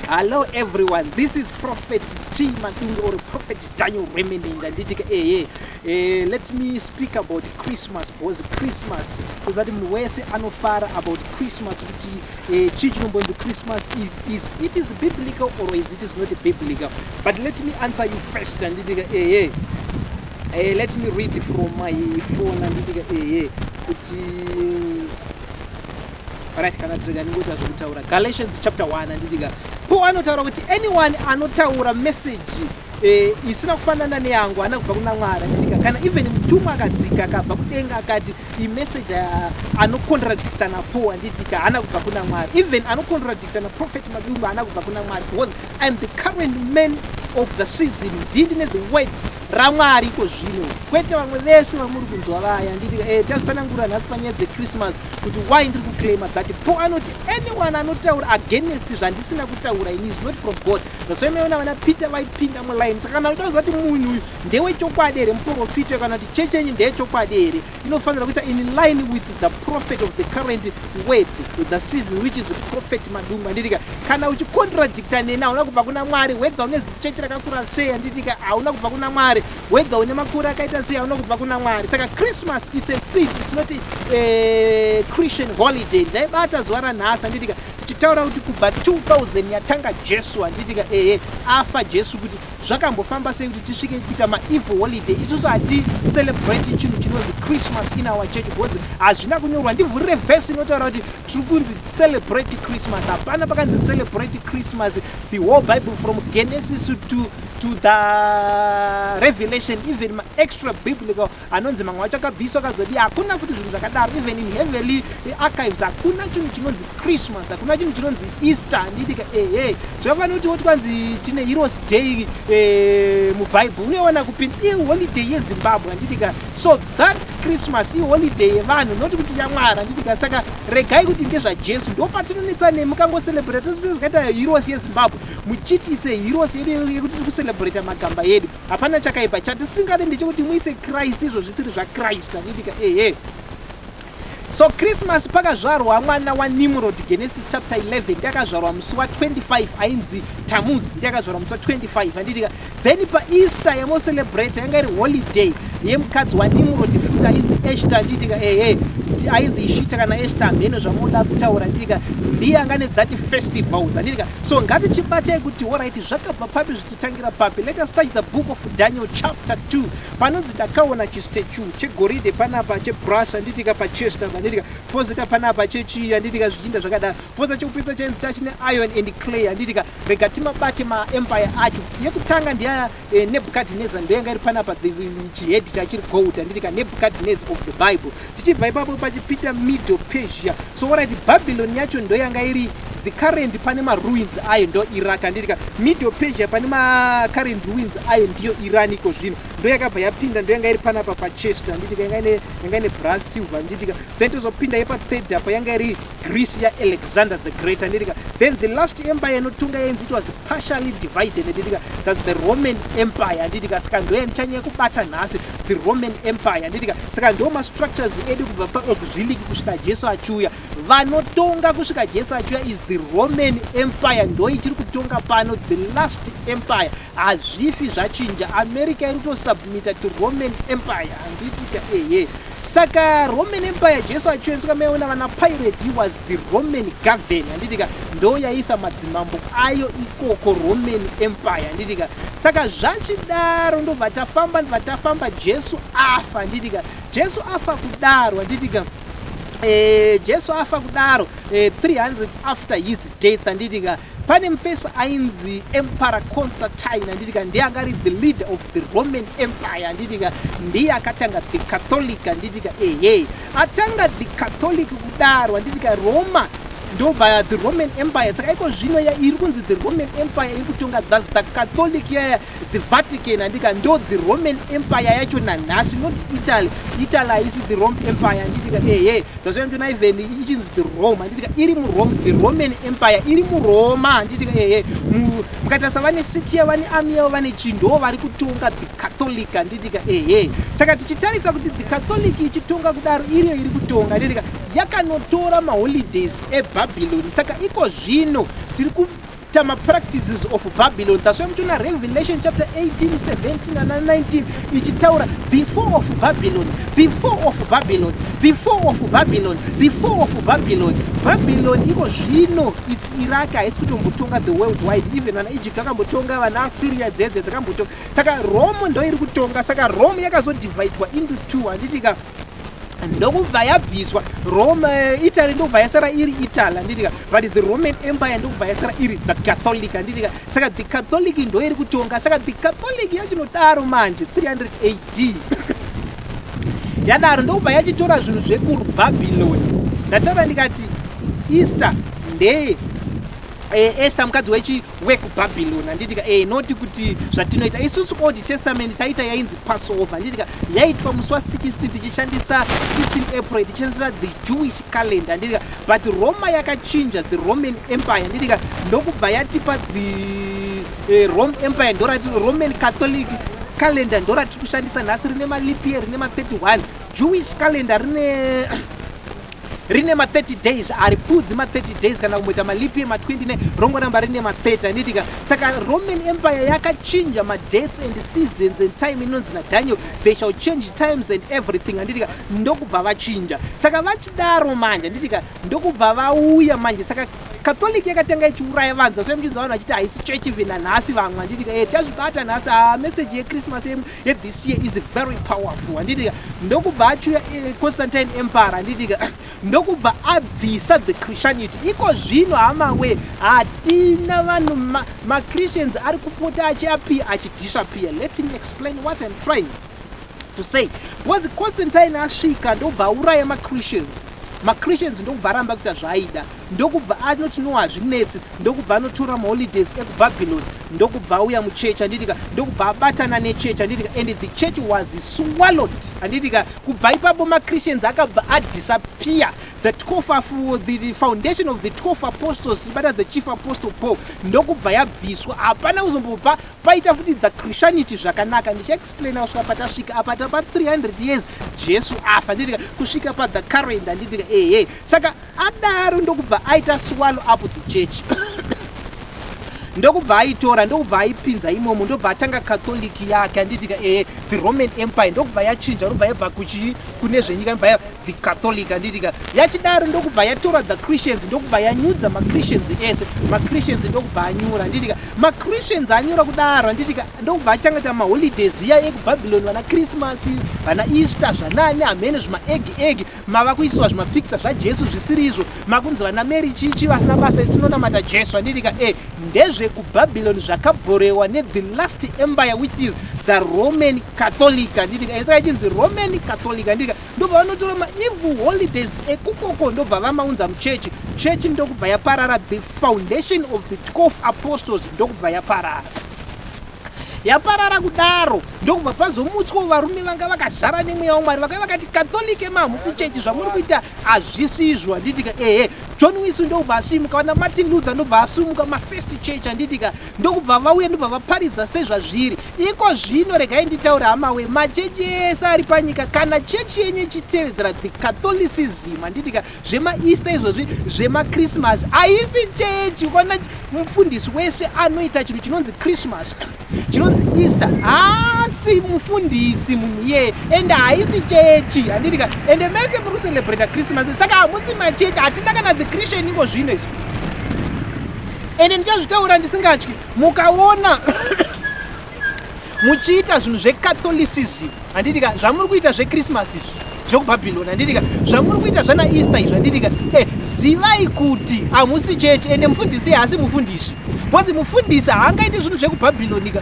Hello everyone, this is Prophet T Madungwe or Prophet Daniel Remnant. Handiti ehe, let me speak about Christmas because Christmas kuzati munhu wese anofara about Christmas kuti chii chinombonzi Christmas, is it biblical or is it is not biblical? But let me answer you first. Handiti ehe. Let me read from my phone, handiti ehe, kuti right, kana tirega ningoita zvekutaura Galatians chapter 1, handitika? Paul anotaura kuti anyone anotaura message isina kufanana neyangu haana kubva kuna Mwari, handitika? Kana even mutumwa akadzika akabva kudenga akati imessage anocontradicta naPaul, handitika, haana kubva kuna Mwari. Even anocontradicta naProphet Madungwe haana kubva kuna Mwari, because I am the current man of the season. Ndini the word raMwari iko zvino, kwete vamwe vese vamuri kunzwa vaya, handitika? Tazvitsanangura nhasi panyaya dzeChristmas kuti why ndiri kuclaima that Paul anoti anyone anotaura against zvandisina kutaura ini is not from God. Zvasoimeona vana Peter vaipinda muline. Saka kana uda kuziva kuti munhu uyu ndewechokwadi here, muprofita, kana kuti chechi yenyu ndeyechokwadi here, inofanira kuita in line with the prophet of the current word with the season, which is Prophet Madungwe, handitika? Kana uchicontradicta neni, hauna kubva kuna Mwari. Whether une zichechi rakakura sei, handitika, hauna kubva kuna Mwari. Whether une makore akaita sei, hauna kubva kuna Mwari. Saka Christmas, it's a sin, it's not a Christian holiday. Ndaibata zuva ranhasi, handitika, tichitaura kuti kubva 2000 yatanga Jesu, handitika, ehe, afa Jesu, kuti zvakambofamba sei kuti tisvike kuita maevil holiday. Isusu haticelebrate chinhu chinonzi Christmas in our church because hazvina kunyorwa. Ndivhurire vhesi inotaura kuti tiri kunzi celebrate Christmas. Hapana pakanzi celebrate Christmas. The whole Bible from Genesis to the Revelation, even maextra biblical anonzi mamwe acho akabviswa akazodii, hakuna futi zvinhu zvakadaro. Even in heavenly archives hakuna chinhu chinonzi Christmas, hakuna chinhu chinonzi Easter, handitika? Ehe, zvakafanira kuti woti kwanzi tine Heroes Day muBhaibheri, unoiwana kupinda iholiday yeZimbabwe, handitika? So that Christmas iholiday yevanhu, noti kuti yaMwari, handitika? Saka regai kuti ndezvaJesu. Ndo patinonetsa nemukangocelebrata zvakaita Heroes yeZimbabwe, muchiti it's heroes yedu yekuti tiri kucelebrata magamba yedu, hapana chakaipa. Chatisingade ndechekuti muise Christ izvo zvisiri zvaChrist, handitika? Ehe. So Christmas, pakazvarwa mwana waNimrod, Genesis chapter 11, ndiakazvarwa musi wa25, ainzi Tamuz, ndiakazvarwa musi wa25, handitika? Then paEaster yamocelebrate yanga iri holiday yemukadzi waNimrod futi ainzi Eshta, handitika? Ehe, ainzi Ishita kana Eshta, mheno zvamunoda kutaura, handitika? Ndiye anga nethat festivals, handitika? So ngatichibatei kuti alright, zvakabva papi, zvichitangira papi? Let us touch the book of Daniel chapter 2, panonzi ndakaona chistatue chegoridhe panapa, chebrass, handitika, pachest, handitika? Pozita panapa chechii, handitika? Zvichinda zvakadaro. Poza chekupisa chainzi chachine iron and clay, handitika? Rega timabate maempire acho. Yekutanga ndiya Nebukadnezar, ndoyanga iri panapa, chihead chachiri gold, handitika? Nebukadnezar of the Bible. Tichibva ipapo pachipita Medo Persia. So alright, Babylon yacho ndoyanga iri the current, pane maruins ayo ndo Iraq, handitika? Medo Persia, pane macurrent ruins ayo ndiyo Iran iko zvino. Ndo yakabva yapinda, ndo yanga iri panapa pachest, handitika? Yanga ine brass, silver, handitika? Then tozopinda yepathird apa, yanga iri Greece yaAlexander the Great, handitika? Then the last empire inotunga yenzi it was partially divided, handitika? That's the Roman Empire, handitika? Saka ndo yandichanyanya kubata nhasi, the Roman Empire, handitika? Saka ndo mastructures edu kubva paexilic kusvika Jesu achiuya. Vanotonga kusvika Jesu achiuya is the Roman Empire, ndo ichiri kutonga pano, the last empire. Hazvifi zvachinja. America iri kutosubmita to Roman Empire, handitika? Ehe. Saka Roman Empire, Jesu achiuya, maiona vana Pilate, he was the Roman governor, handitika? Ndo yaisa madzimambo ayo ikoko, Roman Empire, handitika? Saka zvachidaro, ndobva tafamba, ndobva tafamba, Jesu afa, handitika? Jesu afa kudaro, handitika? Jesu afa kudaro, 300 after his death, handitika, pane mufeso ainzi Emperor Constantine, handitika? Ndiye anga ari the leader of the Roman Empire, handitika? Ndiye akatanga the Catholic, handitika? Ehe, atanga the Catholic kudaro, handitika, Roma ndobva the Roman Empire. Saka iko zvino iri kunzi the Roman Empire iri kutonga, that's the Catholic yaya, the Vatican, handika? Ndo the Roman Empire yacho nanhasi, not Italy. Italy haisi the Rome Empire, handitika? Ehe, zvazvoyandona even ichinzi the Rome, handitika, iri muRome. The Roman Empire iri muRoma, handitika? Ehe, mukatarisa vane city yavo, vane army yavo, vane chii, ndo vari kutonga the Catholic, handitika? Ehe. Saka tichitarisa kuti the Catholic ichitonga kudaro, iriyo iri kutonga, handitika, yakanotora maholidays eBhabhiloni. Saka iko zvino tiri Vakuadopta mapractices of Babylon. That's why muchiona Revelation chapter 18, 17 ana 19 ichitaura the fall of Babylon, the fall of Babylon, the fall of Babylon, the fall of Babylon. Babylon iko zvino it's Iraq, haisi kutombotonga the world wide. Even vana Egypt vakambotonga, vana Assyria dzedze dzakambotonga. Saka Rome ndo iri kutonga. Saka Rome yakazodivhaidwa into two, handitika? Ndokubva yabviswa Rome, Italy ndokubva yasara iri Italy, handitika? But the Roman Empire ndokubva yasara iri the Catholic, handitika? Saka the Catholic ndo iri kutonga. Saka the Catholic yachinodaro manje 300 AD yadaro, ndokubva yachitora zvinhu zvekuBabylon. Ndataura ndikati Easter ndeye Esther, mukadzi wechi wekuBabylon, handitika? Noti kuti zvatinoita isusu Old Testament taita yainzi Passover, handitika? Yaitwa musi wa16 tichishandisa 16 April, tichishandisa the Jewish calendar, handitika? But Roma yakachinja, the Roman Empire, handitika? Ndokubva yatipa the Rome Empire, ndorati Roman Catholic calendar, ndoratiri kushandisa nhasi, rine maleap year, rine ma31. Jewish calendar rine ma30 days, haripfuudzi ma30 days kana kumboita maleap year ma29, rongoramba rine ma30, handitika? Saka Roman Empire yakachinja madates and seasons and time inonzi naDaniel, "They shall change times and everything," handitika? Ndokubva vachinja. Saka vachidaro manje, handitika, ndokubva vauya manje. Saka Catholic yakatanga ichiuraya vanhu. Zasai muchinzwa vanhu vachiti haisi church even nanhasi vamwe, handitika? Tichazvibata nhasi. Ha, message yeChristmas yethis year is very powerful, handitika? Ndokubva achiuya Constantine Empire, handitika? Ndokubva abvisa the Christianity. Iko zvino, hamawe, hatina vanhu. MaChristians ari kupota achiappear, achidisappear. Let me explain what I'm trying to say, because Constantine asvika, ndobva auraya maChristians. MaChristians ndokubva aramba kuita zvaaida, ndokubva anoti, "No, hazvinetsi." Ndokubva anotora maholidays ekuBabylon, ndokubva auya muchechi, handitika? Ndokubva abatana nechechi, handitika? And the church was swallowed, handitika? Kubva ipapo maChristians akabva adisappear. The 12, the foundation of the 12 apostles, tibata the chief apostle Paul, ndokubva yabviswa. Hapana kuzombobva paita futi the Christianity zvakanaka. Ndichaexplaina kusvika patasvika apa, tapa 300 years Jesu afa, handitika, kusvika pathe current, handitika? Ehe. Saka adaro, ndokubva aita swallow up the church, ndokubva aitora, ndokubva aipinza imomo, ndobva atanga Catholic yake, handitika? Ehe. The Roman Empire ndokubva yachinja, ndobva yabva kuchi kune zvenyika, ndobva ya the Catholic, handitika? Yachidaro, ndokubva yatora the Christians, ndokubva yanyudza maChristians ese. MaChristians ndokubva anyura, handitika? MaChristians anyura kudaro, handitika, ndokubva achitanga kuita maholidays iya ekuBabylon, vana Christmas, vana Easter, zvanani hamene, zvimaegg egg, mava kuisiwa zvimapicture zvaJesu zvisiri izvo, makunzi vana Mary chichi vasina basa. Isi tinonamata Jesu, handitika? E ndezvekubabylon zvakabhorewa nethe last empire, which is the Roman Catholic, handitika? Saka ichinzi Roman Catholic, handitika, ndobva vanotora maevil holidays ekukoko, ndobva vamaunza muchechi. Chechi ndokubva yaparara. The foundation of the 12 apostles ndokubva yaparara. Yaparara kudaro, ndokubva pazomutswawo varume vanga vakazara nemweya waMwari, vakauya vakati, "Catholic, mahamusi chechi, zvamuri kuita hazvisi izvo," handitika? Ehe. John Wesley ndokubva asimuka, vana Martin Luther ndobva asimuka, mafirst church, handitika? Ndokubva vauya, ndobva vaparidza sezvazviri iko zvino. Regai nditaure, hamawe, machechi ese ari panyika, kana chechi yenyu ichitevedzera the Catholicism, handitika, zvemaEaster izvozvi, zvemaChristmas, haisi chechi. Ukaona mufundisi wese anoita chinhu chinonzi Christmas, chinonzi Easter, haasi mufundisi munhu iyeye, ende haisi chechi, handitika? Ende mese muri kucelebrata Christmas, saka hamusi machechi. Hatina kana the Christian iko zvino izvi, ende ndichazvitaura ndisingatyi. Mukaona muchiita zvinhu zveCatholicism, handitika, zvamuri kuita zveChristmas izvi zvekubhabhiloni, handitika, zvamuri kuita zvana Easter izvi, handitika, zivai kuti hamusi chechi, ende mufundisi haasi mufundisi, because mufundisi haangaiti zvinhu zvekubhabhilonika.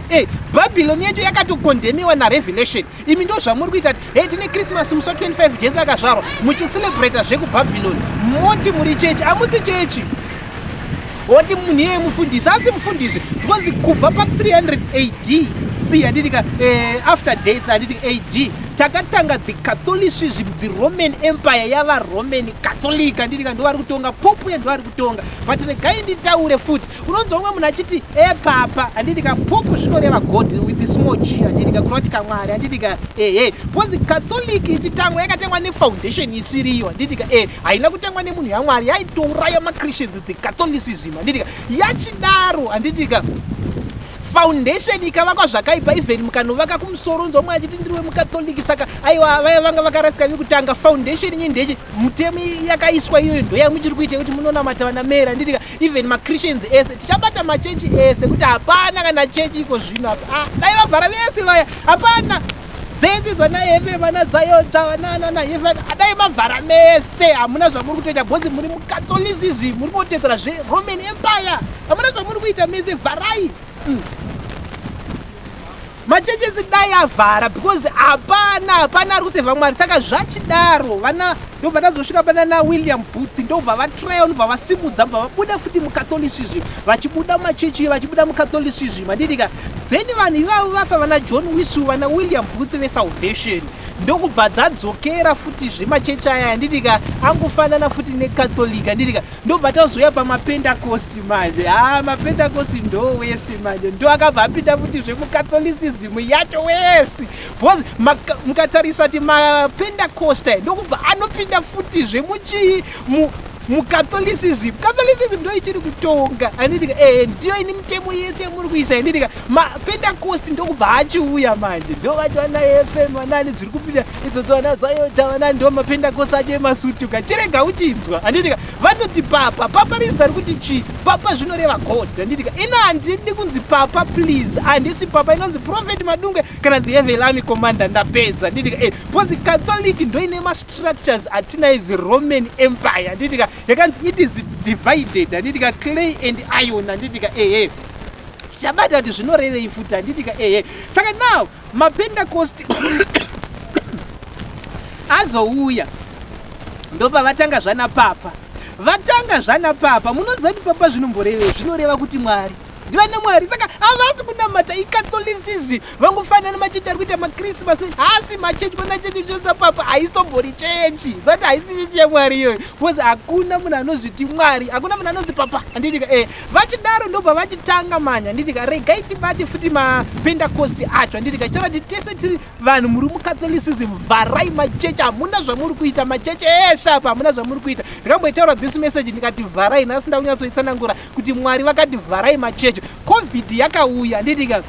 Bhabhiloni yacho yakatocondemniwa naRevelation. Imi ndo zvamuri kuita ti, "Hey, tine Christmas musi wa25, Jesu akazvarwa," muchicelebrata zvekubhabhiloni, moti muri chechi. Hamusi chechi. Woti munhu iyeye mufundisi, asi mufundisi, because kubva pa300 AD c, handitika, after death, handitika, AD, Takatanga the Catholicism, the Roman Empire yava Roman Catholic, handitika? Ndo vari kutonga, pope uye ndo vari kutonga. But regai nditaure futi, unonzwa umwe munhu achiti epapa, handitika? Pope zvinoreva God with the small g, handitika? Kureva kuti kamwari, handitika? Ehe, because Catholic ichitangwa yakatangwa nefoundation isiriyo, handitika? E, haina kutangwa nemunhu yamwari, yaitouraya maChristians, the Catholicism, handitika? Yachidaro, handitika, foundation ikavakwa zvakaipa, even mukanovaka kumusoro, unzwa mumwe achiti ndiri wemuCatholic. Saka aiwa, vaya vanga vakarasika nekutanga foundation inyi. Ndechi mutemo yakaiswa iyoyo, ndo yamuchiri kuita kuti munonamata vana Mary, handitika? Even maChristians ese, tichabata machechi ese kuti hapana kana chechi iko zvino apa. Ah, dai vavhara vese vaya, hapana dzese dzvana hefe, vana Zayodza, vananana hefe, dai mavhara mese. Hamuna zvamuri kutoita because muri muCatholicism, muri kutedzera zveRoman Empire. Hamuna zvamuri kuita mese, vharai. Machechesi dai avhara because hapana, hapana ari kusevha Mwari. Saka zvachidaro, vana ndobva tazosvika pana naWilliam Booth, ndobva vatraya, ndobva vasimudza, bva vabuda futi muCatholicism, vachibuda mumachechi, vachibuda muCatholicism, handitika? Then vanhu ivavo vafa, vana John Wesley, vana William Booth veSalvation, ndokubva dzadzokera futi zvemachechi aya, handitika? Angofanana futi neCatholic, handitika? Ndobva tazoya pamaPentecost manje. Ha, maPentecost ndo wesi manje, ndo akabva apinda futi zvemuCatholicism yacho wesi, because mukatarisa kuti maPentecost aya ndokubva anopinda futi zvemuchii, muCatholicism. Catholicism ndo ichiri kutonga, handitika? Ehe, ndiyo ini mitemo yese yamuri kuisa, handitika? MaPentecost ndokubva achiuya manje, ndo vacho vana FM, vanani dziri kupinda idzodzo, vana Zayota, vanani, ndo maPentecost acho emasutuka. Chirega uchinzwa, handitika? Vanoti papa, papa rizita rikuti chii? Papa zvinoreva God, handitika? Ina handidi kunzi papa, please. Handisi papa, inonzi Prophet Madungwe kana the Heaven Army Commander, ndapedza, handitika? E, because Catholic ndo ine mastructures atinai, the Roman Empire, handitika? Yakanzi it is divided, handitika, clay and iron, handitika? Ehe, tichabata kuti zvinorevei futi, handitika? Ehe, saka now maPentecost azouya, ndobva vatanga zvana papa, vatanga zvana papa. Munoziva kuti papa zvinomborevei? Zvinoreva kuti Mwari, ndivana Mwari. Saka havasi kunamata, iCatholicism. Vangofanana nemachechi ari kuita maChristmas, haasi machechi. Pana chechi chishandisa papa, haisitombori chechi zati, haisi chechi yaMwari iyoyo, because hakuna munhu anozviti Mwari, hakuna munhu anonzi papa, handitika? E, vachidaro ndobva vachitanga manya, handitika? Regai tibate futi maPentecost acho, handitika? Chitaura kuti tese tiri vanhu muri muCatholicism, vharai machechi, hamuna zvamuri kuita. Machechi ese apa hamuna zvamuri kuita. Ndikamboitaura this message ndikati vharai. Nhasi ndakunyatsoitsanangura kuti Mwari vakati vharai machechi. COVID yakauya, handitika,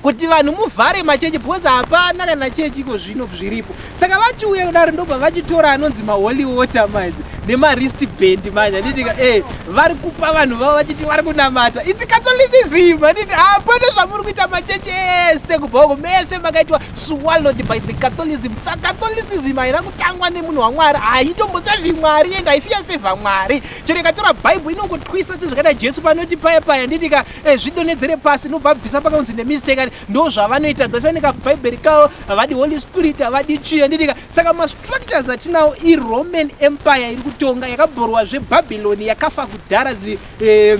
kuti vanhu muvhare machechi because hapana kana chechi iko zvino zviripo. Saka vachiuya kudaro, ndobva vachitora anonzi maholy water manje nemawristband manje, handitika? E, vari kupa vanhu vavo vachiti vari kunamata. It's Catholicism, handiti? Hapana zvamuri kuita machechi ese kubva uko, mese makaitwa swallowed by the Catholicism. Catholicism haina kutangwa nemunhu waMwari, haitombosevhi Mwari, ende haifi yasevha Mwari. Chero ikatora Bhaibheri inongotwisa sezvakaita Jesu panoti paya paya, handitika? E, zvidonhedzere pasi, inobva bvisa pakanzi nemistake. Ndo zvavanoita, dzasvanika Bhaibheri kavo, havadi Holy Spirit, havadi chii, handitika? Saka mastructures atinawo iRoman Empire iri kutonga, yakabhorwa zvebhabhiloni yakafa kudhara, the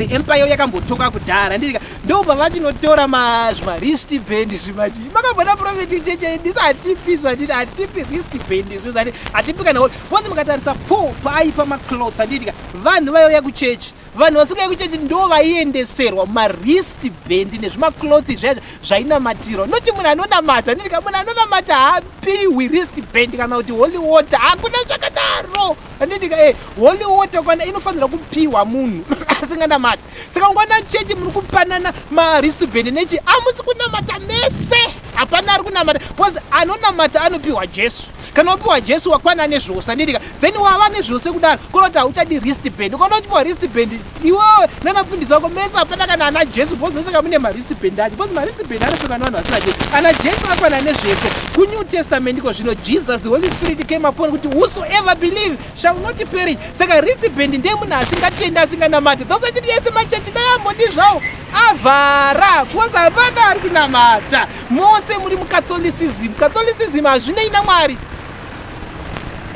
empire yakambotoka kudhara, handitika? Ndobva vachinotora zvimawristband, zvimachi. Makambona prophet cheche ndisi hatipi zvanditi, hatipi wristband izvo zvati hatipi kana. Because mukatarisa Paul paaipa macloth, handitika, vanhu vaiuya kuchechi, vanhu vasingauyi kuchechi ndo vaiendeserwa mawristband nezvimacloth zvaizvo zvainamatirwa, noti munhu anonamata, handitika? Munhu anonamata haapiwi wristband kana kuti holy water, hakuna zvakadaro, handitika? E, holy water kana inofanira kupiwa munhu asinganamati. Saka ungwana chechi muri kupanana mawristband nechi, hamusi kunamata mese, hapana ari kunamata, because anonamata anopiwa Jesu. Kana wapiwa Jesu wakwana nezvose, handitika? Then wava nezvose kudaro, kona kuti hauchadi wristband. Ukaona uchipiwa wristband iwewe nanafundisi vako mese, hapana kana ana Jesu, because mese mune mawristband acho, because mawristband anopfekwa nevanhu vasina Jesu. Ana Jesu akwana nezvese. KuNew Testament iko zvino, Jesus, the Holy Spirit came upon kuti whosoever believe shall not perish. Saka wristband ndemunhu asingatendi, asinganamati. Those vachiti yese machechi dai ambodi zvawo avhara, because hapana ari kunamata, mose muri muCatholicism. Catholicism hazvinei naMwari.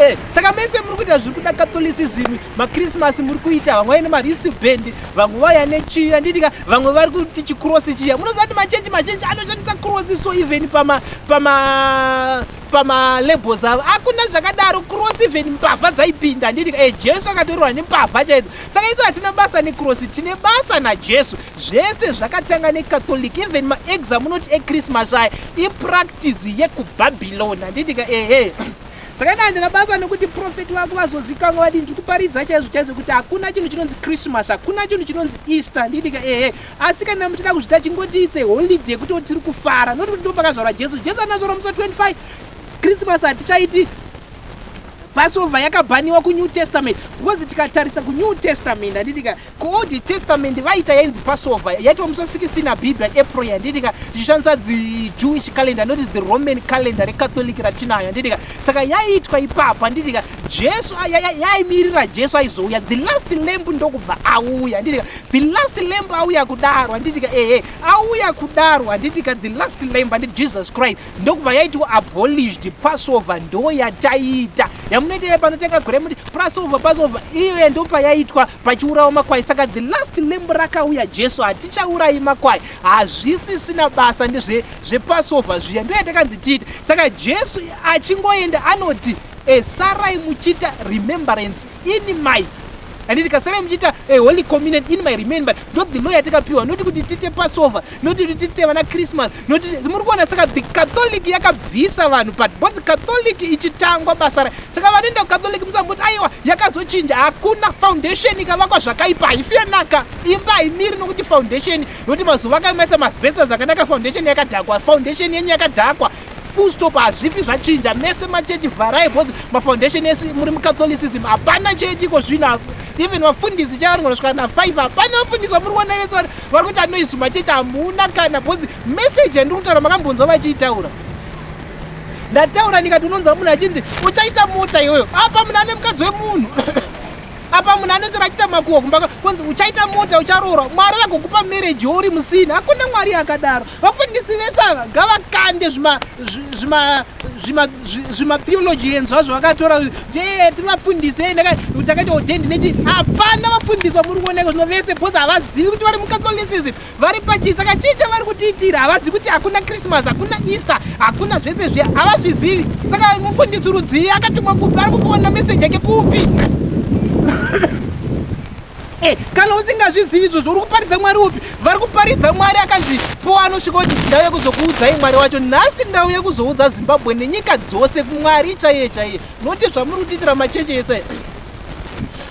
Eh, saka mese muri kuita zviri kuda Catholicism, maChristmas muri kuita, vamwe vaine mawrist band, vamwe vauya nechiya, nditika vamwe vari kuti chikrosi chiya. Munoziva kuti machechi mazhinji anoshandisa krosi, so even pama labels avo hakuna zvakadaro. Cross, even mbavha dzaipinda, handitika? Jesu akatorwa nembavha chaidzo. Saka isu hatina basa necross, tine basa naJesu. Zvese zvakatanga neCatholic. Even maexam unoti eChristmas aya ipractice yekuBhabhiloni, handitika? Ehe, saka ina handina basa nekuti prophet vako vazozikanwa vadii. Ndiri kuparidza chaizvo chaizvo kuti hakuna chinhu chinonzi Christmas, hakuna chinhu chinonzi Easter, handitika? Ehe, asi kana muchida kuzvita, chingoti it's a holiday kuti tiri kufara, noti kuti ndo pakazvarwa Jesu. Jesu anazvarwa musi wa25. Christmas hatichaiti. Passover yakabhaniwa kuNew Testament, because tikatarisa kuNew Testament, handitika, kuOld Testament vaita yainzi Passover, yaitwa musi wa16 Abib, April, handitika, tichishandisa the Jewish calendar, not the Roman calendar reCatholic ratinayo, handitika? Saka yaitwa ipapo, handitika? Jesu yaimirira Jesu aizouya, the last lamb, ndokubva auya, handitika? The last lamb auya kudaro, handitika? Ehe, auya kudaro, handitika? The last lamb, handiti, Jesus Christ, ndokubva yaitwa abolished. Passover ndo yataiita yamunoita panotenga gore muti Passover, Passover iyo ndopayaitwa pachiurawa makwai. Saka the last lamb rakauya Jesu, hatichaurayi makwai, hazvisisina basa ndezvePassover zviya, ndo yatakanzi tiite. Saka Jesu achingoenda anoti, "Sarai muchiita remembrance in my," handiti? "Kasarai muchiita holy communion in my remembrance." Ndo the law yatakapiwa, noti kuti tiite Passover, noti kuti tiite vana Christmas, noti muri kuona. Saka the Catholic yakabvisa vanhu, but because Catholic ichitangwa basa ra, saka vanoenda kuCatholic musamboti aiwa yakazochinja. Hakuna foundation ikavakwa zvakaipa haifi yanaka. Imba haimiri nokuti foundation, nokuti mazuva akamaisa maasbestos akanaka, foundation yakadhakwa. Foundation yenyu yakadhakwa, full stop. Hazvifi zvachinja. Mese machechi vharai, because mafoundation ese muri muCatholicism. Hapana chechi iko zvino, even vafundisi chavanogona na 5. Hapana vafundisi vamuri kuona vese vari kuti anoisu machechi, hamuna kana, because message yandiri kutaura makambonzwa vachiitaura. Ndataura ndikati unonzwa munhu achinzi uchaita mota iyoyo, apa munhu ane mukadzi wemunhu, apa munhu anotsora achiita makuhwa kumba, kunzi uchaita mota, ucharoorwa, Mwari vagokupa marriage uri musina. Hakuna Mwari akadaro. Vafundisi vese ava ngavakande zvimatheologians zvazvo vakatora. Tiri vafundisi, takaita ordained nechi. Hapana vafundisi vamuri kuoneka zvino vese, because havazivi kuti vari muCatholicism, vari pachii. Saka chii chavari kutiitira? Havazivi kuti hakuna Christmas, hakuna Easter, hakuna zvese zviya, havazvizivi. Saka mufundisi rudzii akatumwa kupi? Ari kupiwana meseji yake kupi? Kana usingazvizivi izvozvo, uri kuparidza Mwari upi? Vari kuparidza Mwari akanzi po anosvika kuti ndauya kuzokuudzai Mwari wacho nhasi, ndauya kuzoudza Zimbabwe nenyika dzose Mwari chaiye chaiye, noti zvamuri kutiitira macheche ese.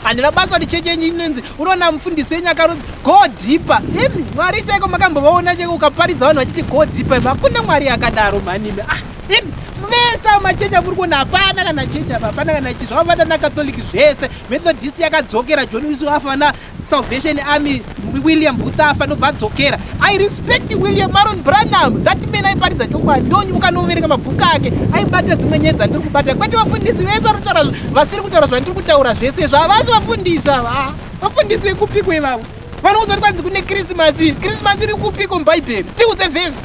Handina basa kuti cheche yenyu inonzi, unoona mufundisi wenyu akaronzi "Go deeper". Imi, Mwari chaiko makambovaona chaiko? Ukaparidza vanhu vachiti "Go deeper", imi, hakuna Mwari akadaro mhanimi. Ah, imi vese machechi amuri kuona, hapana kana chechi apa, hapana kana chi zvavafana naCatholic zvese. Methodist yakadzokera John Wesley afa, na Salvation Army William Booth afa, nobva adzokera. I respect William Marrion Branham. That man aiparidza chokwadi. Ndonyi ukanoverenga mabhuku ake, aibata dzimwe nyaya dzandiri kubata, kwete vafundisi vese vari kutaura, vasiri kutaura zvandiri kutaura zvese izvo. Havasi vafundisi ava. Ah, vafundisi vekupiko ivavo vanoudza kuti kwanzi kune Christmas? Christmas iri kupiko mubhaibheri? Tiudze vhesi.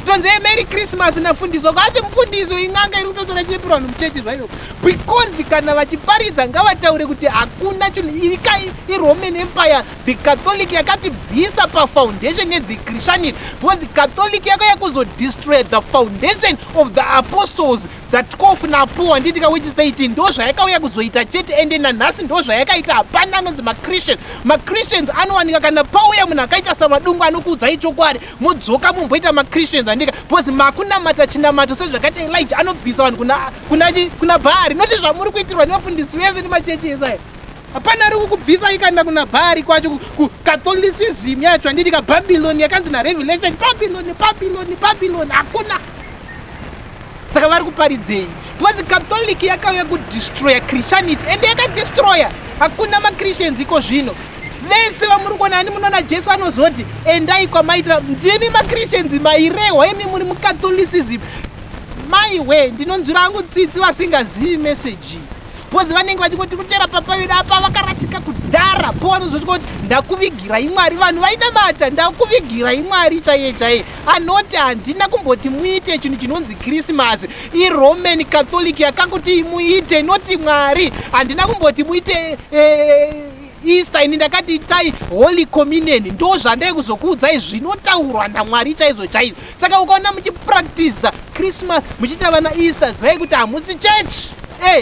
Tonzi "Merry Christmas" nafundisi wako, asi mufundisi ing'anga iri kutotora chipiro vanhu muchechi zvayo. Because kana vachiparidza ngavataure kuti hakuna chinhu ika iRoman Empire, the Catholic yakatibvisa pafoundation yethe Christianity, because Catholic yakauya kuzodestroy the foundation of the apostles, the 12 naPaul, handitika, which 13. Ndo zvayakauya kuzoita chete, ende nanhasi ndo zvayakaita. Hapana anonzi maChristians. MaChristians anowanika kana pauya munhu akaita saMadungu anokuudzai chokwadi, modzoka mumboita maChristians, handika? Because makunamata chinamato sezvakaita Elijah anobvisa vanhu kuna Bhaari, noti zvamuri kuitirwa nevafundisi vese nemachechi esaya. Hapana ari kukubvisa ikanda kuna Bhaari kwacho, kuCatholicism yacho, handiti? Babylon yakanzi naRevelation, Babylon, Babylon, Babylon, hakuna. Saka vari kuparidzei? Because Catholic yakauya kudestroya Christianity, ende yakadestroya. Hakuna maChristians iko zvino. Vese vamuri kuona ani, munoona Jesu anozoti endai kwamaitira. Ndimi maChristians mairehwa imi muri muCatholicism. Maiwe, ndinonzwira hangu tsitsi vasingazivi meseji, because Because vanenge vachingoti kutera papa vedu apa vakarasika kudhara. Po vanozosvika kuti ndakuvigirai Mwari, vanhu vainamata ndakuvigirai Mwari chaiye chaiye. Anoti handina kumboti muite chinhu chinonzi Christmas. IRoman Catholic yakakuti muite noti Mwari. Handina kumboti muite Easter, ini ndakati itai Holy Communion. Ndo zvandai kuzokuudzai zvinotaurwa naMwari chaizvo chaizvo. Saka ukaona muchipractiza Christmas muchiita vana Easter, zivai kuti hamusi church.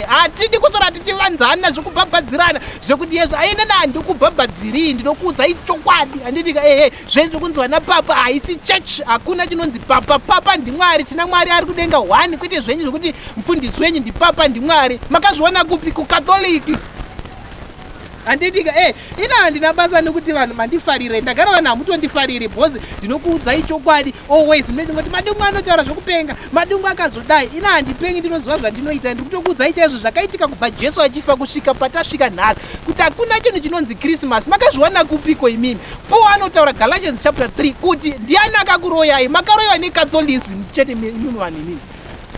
Hatidi kusora tichivanzana zvekubhabhadzirana zvekuti yezvo ainana handikubhabhadzirii, ndinokuudzai chokwadi. Handidi ka zvezvo kunzi vana papa haisi church. Hakuna chinonzi papa. Papa ndiMwari, tina Mwari ari kudenga one, kwete zvenyu zvekuti mufundisi wenyu ndipapa ndiMwari. Makazviona kupi? KuCatholic. Handidi ka ina handina basa nekuti vanhu mandifarire, ndagara vanhu hamutondifariri because ndinokuudzai chokwadi always. Munoti Madungwe anotaura zvekupenga, Madungwe akazodai. Ina handipengi, ndinoziva zvandinoita. Ndiri kutokuudzai chaizvo zvakaitika kubva Jesu achifa kusvika patasvika nhasi, kuti hakuna chinhu chinonzi Christmas. Makazviwana kupiko imimi? Paul anotaura Galatians chapter 3 kuti ndiani akakuroyai? Makaroyiwa neCatholicism chete imimi vanhu imimi.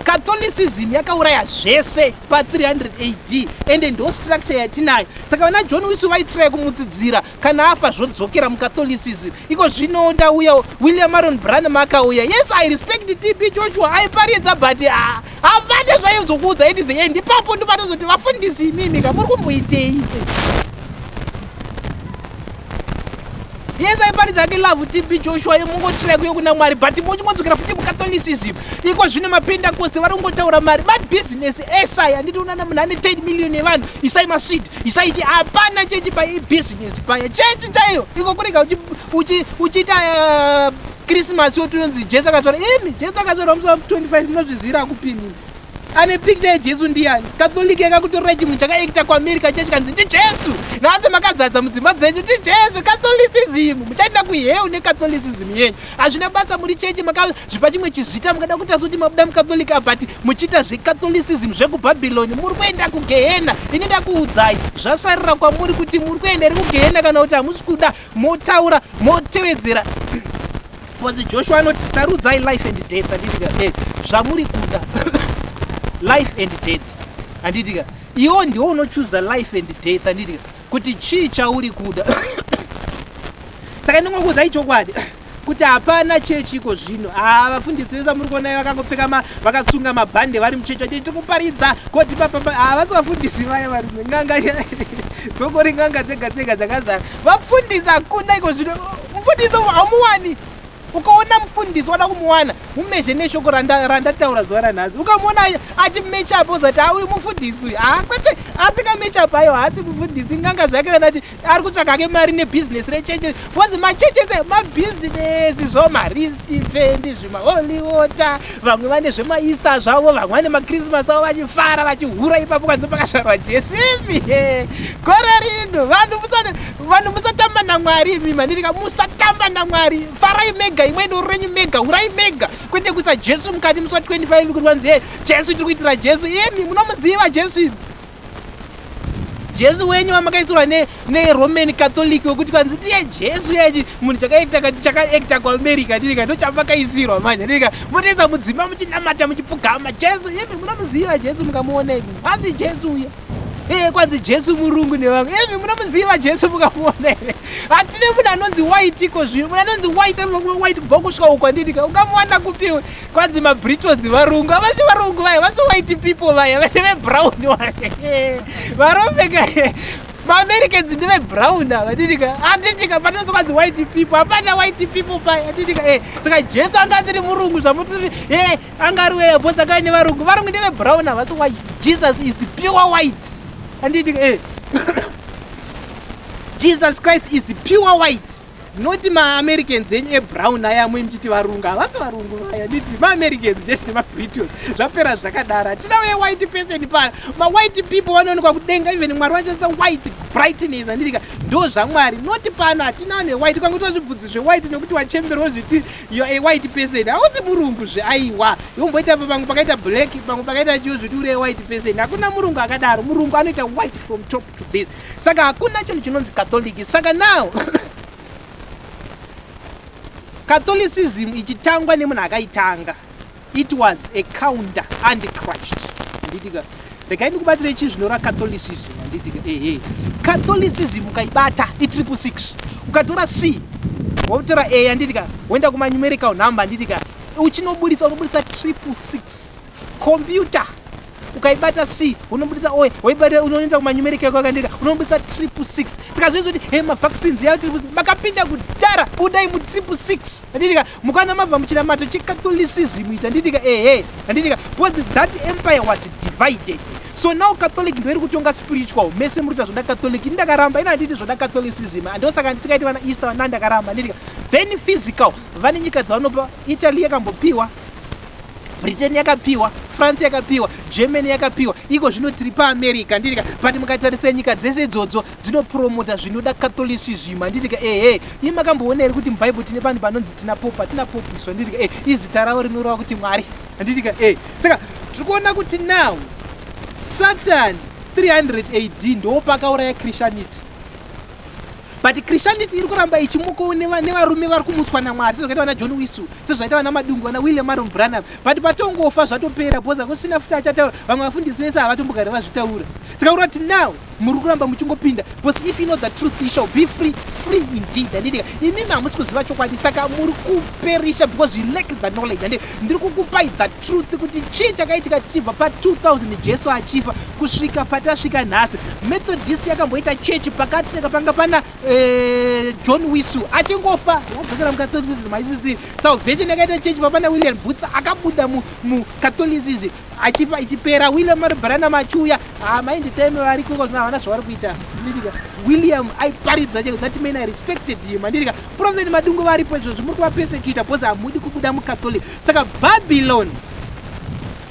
Catholicism yakauraya zvese pa300 AD, ende ndo structure yatinayo. Saka vana John Wesley vaitry kumutsidzira, kana afa zvodzokera muCatholicism. Iko zvino ndauya William Marion Branham akauya. Yes, I respect TB Joshua, aiparidza, but hapana zvaizokuudza at the end. Ipapo ndopatozoti vafundisi imimi ka muri kumboitei? Yes, aiparidza ake love TB Joshua, mungotry kuyo kuna Mwari, but muchingodzokera futi muCatholicism. Iko zvino maPentecost vari kungotaura mari, mabhizinesi esai. Handiti unana munhu ane 10 million yevanhu, isai maseed, isai chi, hapana chechi pa ibhizinesi paya. Chechi chaiyo iko kurega uchiita Christmas yotinonzi Jesu akazvarwa. Imi Jesu akazvarwa musi wa 25 munozvizivira kupi imimi? Ane picture yeJesu ndiani? Catholic yakakutorera chinhu chakaekta kuAmerica chechi kanzi ndiJesu. Nhasi makazadza mudzimba dzenyu ndiJesu. Catholicism muchaenda kuhell neCatholicism yenyu. Hazvina basa, muri chechi makazvipa chimwe chizvita, mukada kuita sekuti mabuda muCatholic, but muchiita zveCatholicism zvekuBhabhiloni, muri kuenda kugehena. Ini ndakuudzai, zvasarira kwamuri kuti muri kuenda iri kugehena kana kuti hamusi kuda. Motaura motevedzera. Because Joshua anoti sarudzai life and death, handitika? Zvamuri kuda, life and death, handitika? Iwo ndiwo unochuza life and death, handitika? Kuti chii chauri kuda. Saka ndingokuudzai chokwadi kuti hapana chechi iko zvino. Vafundisi vese muri kuona vakangopfeka, vakasunga mabhande, vari muchechi vachiti tiri kuparidza koti papapa. Havasi vafundisi vaya, varume, n'anga dzongori n'anga dzega dzega dzakazara. Vafundisi hakuna iko zvino. Mufundisi haumuwani. Ukaona mufundisi wada kumuwana, mumezhe neshoko randataura zuva ranhasi. Ukamuona achimecha apo, uzati auyu mufundisi uyu. Kwete, asingamecha apo, aiwa, haasi mufundisi, n'anga zvake, kana kuti ari kutsvaka ake mari nebhizinesi rechechi. Because machechi ese mabhizinesi zvo, maristband, zvimaholy water, vamwe vane zvemaEaster zvavo, vamwe vane maChristmas avo, vachifara vachihura ipapo kwanzi pakazvarwa Jesu. Imi gore rino vanhu musatamba naMwari imi mandirika, musatamba naMwari. Farai mega, imwe doro renyu mega, hurai mega, kwete kuisa Jesu mukati musi wa25 kuti vanzi Jesu, tiri kuitira Jesu. Imi munomuziva Jesu imi? Jesu wenyu wamakaisirwa neRoman Catholic wekuti kwanzi tiye Jesu yechi munhu chakaekta kuAmerica, ndirika ndo chamakaisirwa manje, ndirika motoisa mudzimba muchinamata muchipfugama Jesu. Imi munomuziva Jesu mukamuona imi? Kwanzi Jesu uya, kwanzi Jesu murungu nevamwe. Imi munomuziva Jesu mukamuona here? Hatine munhu anonzi white iko zvino. Munhu anonzi white anokuva white kubva kusvika uko, handitika? Ungamuwana kupiwe? Kwanzi maBritons varungu, havasi varungu vaya, vasi white people vaya, vane vebrown varopfeka. MaAmericans ndevebrown ava, handitika? Handitika? Panonzi kwanzi white people, hapana white people paya, handitika? Saka Jesu anga asiri murungu zvamutiri, anga ari weya bhosi akava nevarungu. Varungu ndevebrown, havasi white. Jesus is pure white, handitika? Jesus Christ is pure white, not maAmericans enyu ebrown aya mwe muchiti varungu. Havasi varungu vaya, nditi maAmericans chete nemaBritons. Zvapera zvakadaro. Hatina uye white person pano. Mawhite people vanoonekwa kudenga. Even Mwari vanoshandisa white brightness, handitika? Ndo zvaMwari, not pano. Hatina vanhu vewhite. Ukangoita zvibvudzi zvewhite nekuti wachemberwa, zviti you are a white person, hausi murungu zve, aiwa. Yomboita pamwe pakaita black, pamwe pakaita chiyo, zviti uri a white person. Hakuna murungu akadaro. Murungu anoita white from top to this. Saka hakuna chinhu chinonzi Catholic. Saka now Catholicism ichitangwa nemunhu akaitanga, it was a counter antichrist, handitika? Regai ndikubatsire chii zvinoreva Catholicism, handitika? Ehe, Catholicism ukaibata i666. Ukatora C wotora A, handitika, woenda kumanumerical number, handitika, uchinoburitsa unoburitsa 666. Computer ukaibata C unobudisa O, waibata unoenda kumanumerical yako, handitika, unobudisa 666. Saka zvinhu kuti he mavaccines ya 666, makapinda kudhara, budai mu 666, handitika. Mukana mabva muchinamato cheCatholicism ichi, handitika? Ehe, handitika, because that empire was divided. So now Catholic ndo iri kutonga spiritual. Mese muri kuita zvoda Catholic. Ini ndakaramba, ina handiti zvoda Catholicism, ndosaka ndisikaiti vana Easter vana, ndakaramba, handitika. Then physical vane nyika dzavanopa. Italy yakambopiwa, Britain yakapiwa, France yakapiwa, Germany yakapiwa, iko zvino tiri paAmerica, handitika. But mukatarisa nyika dzese idzodzo dzinopromota zvinoda Catholicism, handitika? Ehe, ii makamboona here kuti mubhaibheri tine panhu panonzi tina Pope? Hatina Pope isu, handitika? E, izita ravo rinoreva kuti Mwari, handitika? E, saka tiri kuona kuti now Satan 300 AD ndo pakauraya Christianity, but Christianity iri kuramba ichimukawo nevarume vari kumutswa naMwari, sezvakaita vana John Wesley, sezvaita vana Madungu, vana William Marion Branham. But patongofa zvatopera, because hakusina futi achataura. Vamwe vafundisi vese havatombogari vazvitaura. Saka uri kuti now muri kuramba muchingopinda, because if you know the truth, you shall be free, free indeed, handitika? Imimi hamusi kuziva chokwadi, saka muri kuperisha because you lack the knowledge. Handi ndiri kukupai the truth kuti chii chakaitika tichibva pa2000 Jesu achifa kusvika patasvika nhasi. Methodist yakamboita chechi pakati panga pana John Wesley, achingofa yadzokera muCatholicism aisisiri. Salvation yakaita chechi papana William Booth, akabuda muCatholicism achifa, ichipera. William Branham achiuya, mainditime variko zvino, havana zvavari kuita. Handitika? William aiparidza chaiko. That man, I respected him, handitika? Prophet Madungu varipo izvozvo, muri kuvapersecuta because hamudi kubuda muCatholic. Saka Babylon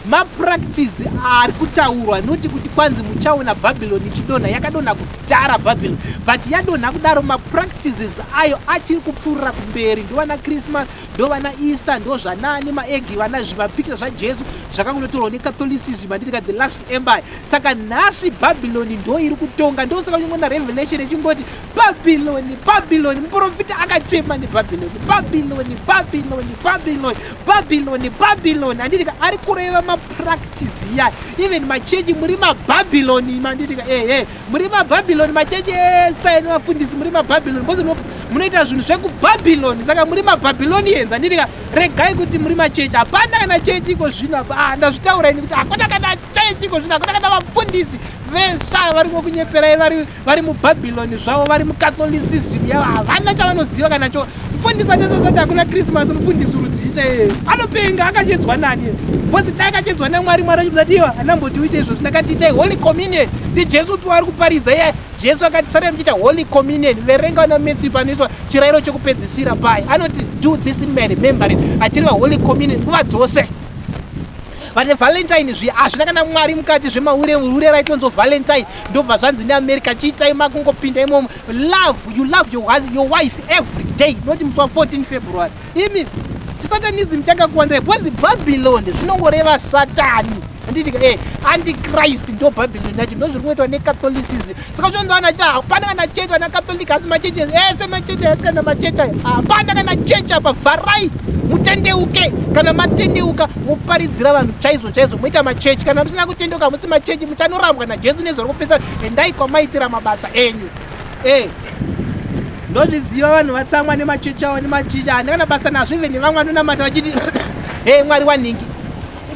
mapractice ari kutaurwa, noti kuti kwanzi muchaona Babylon ichidonha. Yakadonha kudhara Babylon, but yadonha kudaro mapractices ayo achiri kupfuurira kumberi. Ndovana Christmas, ndovana Easter, ndo zvanani maegi, vana zvimapicture zvaJesu zvakangonotorwa neCatholicism, handitika? The last empire. Saka nhasi Babylon ndo iri kutonga. Ndosaka uchingona Revelation ichingoti Babylon, Babylon. Muprofita akachema neBabylon, Babylon, Babylon, Babylon, Babylon, Babylon, handitika? Ari kureva mapractice iya. Even machechi muri maBabylon, handitika? Ehe, muri maBabylon. Machechi ese nevafundisi muri maBabylon because munoita zvinhu zvekuBabylon. Saka muri maBabylonians, handitika? Regai kuti muri machechi. Hapana kana chechi iko zvino apa. Ah, ndazvitaura ini kuti hakuna kana chechi iko zvino, hakuna kana vafundisi. Vese vari kunyeperai, vari muBhabhiloni zvavo, vari muCatholicism yavo, havana chavanoziva kana cho. Mufundisi atesati hakuna Christmas, mufundisi rudzii chaiye? Anopenga. Akachedzwa nani? Because dai akachedzwa naMwari, Mwari achibva ati, "Iwa handamboti uite izvozvo, ndakati itai Holy Communion." NdiJesu upi waari kuparidza iye? Jesu akati sarai muchiita Holy Communion. Verenga na Matthew panoitwa chirayiro chekupedzisira paya, anoti, "Do this in my remembrance," achireva Holy Communion nguva dzose. Vane Valentine zviya hazvina kana Mwari mukati, zvemaure ure raitonzo Valentine. Ndobva zvanzi neAmerica, chiitai makungopinda imomo. Love, you love your wife every day, not musi wa14 February. Imi chisatanism chakakuwandirai because Babylon zvinongoreva Satani, handitika? Antichrist ndo Babylon yacho, ndo zviri kuitwa neCatholicism. Saka uchonzi vanhu vachiti hapana kana chechi, vana Catholic, asi machechi ese machechi asi kana machechi aya hapana kana chechi apa. Vharai, mutendeuke. Kana matendeuka, muparidzira vanhu chaizvo chaizvo, moita machechi. Kana musina kutendeuka, musi machechi, muchanorambwa naJesu nezuva rokupedzisira. Endai kwamaitira mabasa enyu. Ndozviziva, vanhu vatsamwa nemachechi avo nemachichi. Handina kana basa nazvo. Even nevamwe vanonamata vachiti he Mwari wanhingi,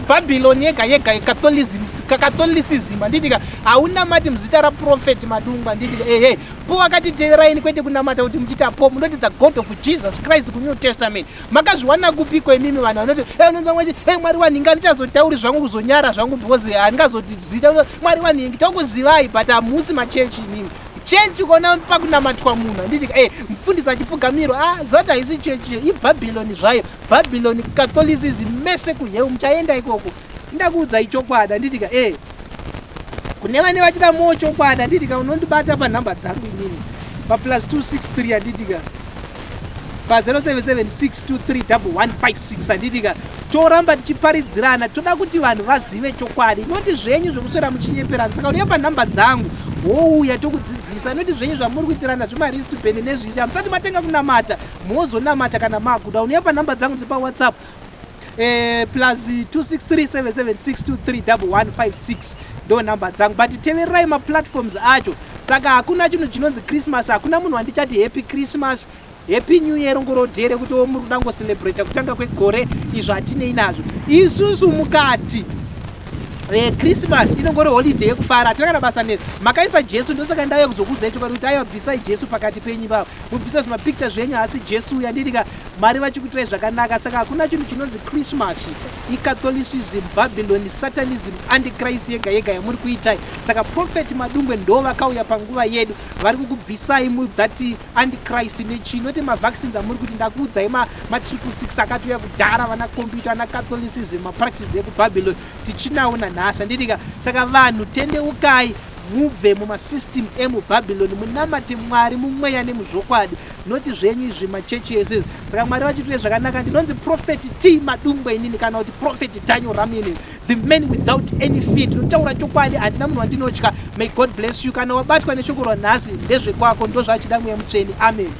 Babylon yega yega, Catholicism, handitika? Haunamati muzita raProphet Madungwa, handitika? Ehe, po akatiteveraini, kwete kunamata kuti muchiita po munoti the God of Jesus Christ kuNew Testament. Makazviwana kupiko imimi? Vanhu vanoti unonzwa e Mwari wanhingi, handichazotauri zvangu, kuzonyara zvangu because handingazoti zita Mwari wanhingi. Tokuzivai, but hamusi machechi imimi. Chechi kona pakunamatwa munhu, handitika? Mufundisi achipfugamirwa, ah, zoti haisi chechi, iBhabhiloni zvayo. Babylon, Catholicism, mese kuheu muchaenda ikoko. Ndakuudzai chokwadi, handitika? Kune vane vachida moo chokwadi, handitika, unondibata panhamba dzangu inini pa +263, handitika, pa0776231156, handitika? Toramba tichiparidzirana. Toda kuti vanhu vazive chokwadi, noti zvenyu zvokuswera muchinyeperana. Saka unoya panhamba dzangu, wouya tokudzidzisa, noti zvenyu zvamuri kuitirana zvemawristband nezvichi. Hamusati matenga kunamata, mozonamata kana makuda. Unoya panhamba dzangu dzepaWhatsApp, +263776231156. Ndo number dzangu, but tevererai maplatforms acho. Saka hakuna chinhu chinonzi Christmas. Hakuna munhu wandichati happy Christmas, happy New Year. Ngorodhere kuti o muri kuda ngocelebrata kutanga kwegore, izvo hatinei nazvo isusu. Mukati Christmas inongori holiday yekufara, hatina kana basa nezvo. Makaisa Jesu, ndosaka ndauya kuzokuudzai chokwadi kuti aiwa, bvisai Jesu pakati penyu ipavo, mubvisa zvimapicture zvenyu, hasi Jesu uyu, anditika? Mwari vachikuitirai zvakanaka. Saka hakuna chinhu chinonzi Christmas. ICatholicism, Babylon, Satanism, antichrist yega yega yamuri kuitai. Saka Prophet Madungwe ndo vakauya panguva yedu, vari kukubvisai muthat antichrist nechinoti mavaccines amuri kuti. Ndakuudzai ma666 akatouya kudhara, vana computer, ana Catholicism, mapractice ekuBabylon tichinawo nanhasi, handitika? Saka vanhu, tendeukai, mubve mumasystem emuBabylon, munamate Mwari mumweya nemuzvokwadi, noti zvenyu izvi machechi ese. Saka Mwari vachitire zvakanaka. Ndinonzi Prophet T Madungwe inini, kana kuti Prophet Tanyo Ramini, the man without any fear. Ndinotaura chokwadi, handina munhu wandinotya. May God bless you. Kana wabatwa neshoko ranhasi, ndezvekwako, ndozvachida Mweya Mutsvene. Amen.